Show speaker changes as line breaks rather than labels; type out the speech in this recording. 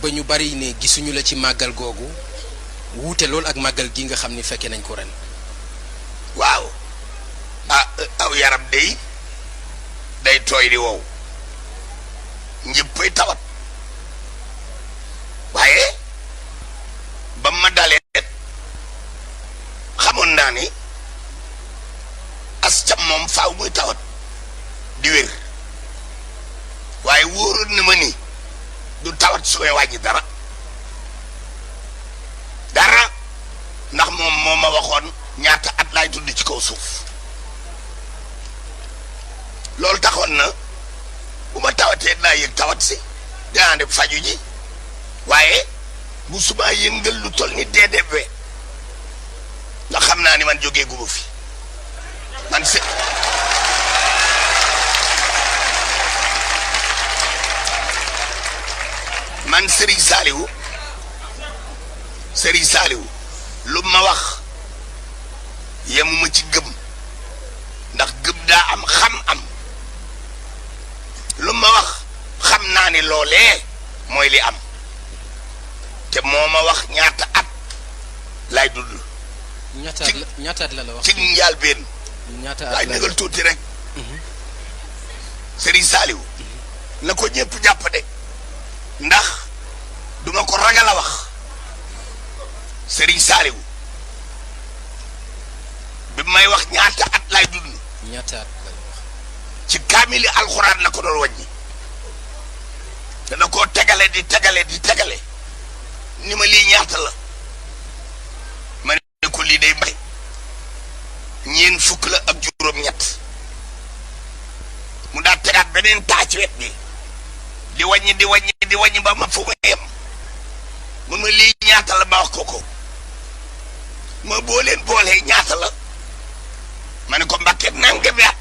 ba ñu bari ne gisuñu la ci màggal googu wuute lool ak màggal gi nga xam ni fekke nañ ko ren.
waaw aw yaram day tooy di wow ñëppay tawat waaye ba ma dalee xamoon naa ni as cam moom faaw muy tawat di wér waaye wóoroon na ma ni du tawat su may wàññi dara ndax moom moo ma waxoon ñaata at laay tudd ci kaw suuf loolu taxoon na bu ma tawatee dinaa yëg tawat si dinaa dem faju ji waaye bu subaa yëngal lu toll ni DDP ndax xam naa ni man jógee guma fi man Serigne Saliou lu ma wax yemuma ci gëm ndax gëm daa am xam-am lu ma wax xam naa ni loolee mooy li am te moo ma wax ñaata at lay dund.
ñaata at la wax
ci njaal benn.
ñaata at
laay négal tuuti rek. Serigne Saliou na ko ñëpp jàpp de ndax duma ko ragal a wax Serigne Saliou bi may wax ñaata at lay dund.
ñaata at lay wax.
ci kaamili alxuraan la ko doon wàññi dana koo tegale di tegale ni ma lii ñaata la ma ne ko lii day mbay ñeen fukk la ak juróom-ñett mu daa tegaat beneen taa ci wet bi di wàññi ba ma fu ma yem mun ma lii ñaata la ma wax ko ma boo leen boolee ñaata la ma ne ko Mbàkke nangami at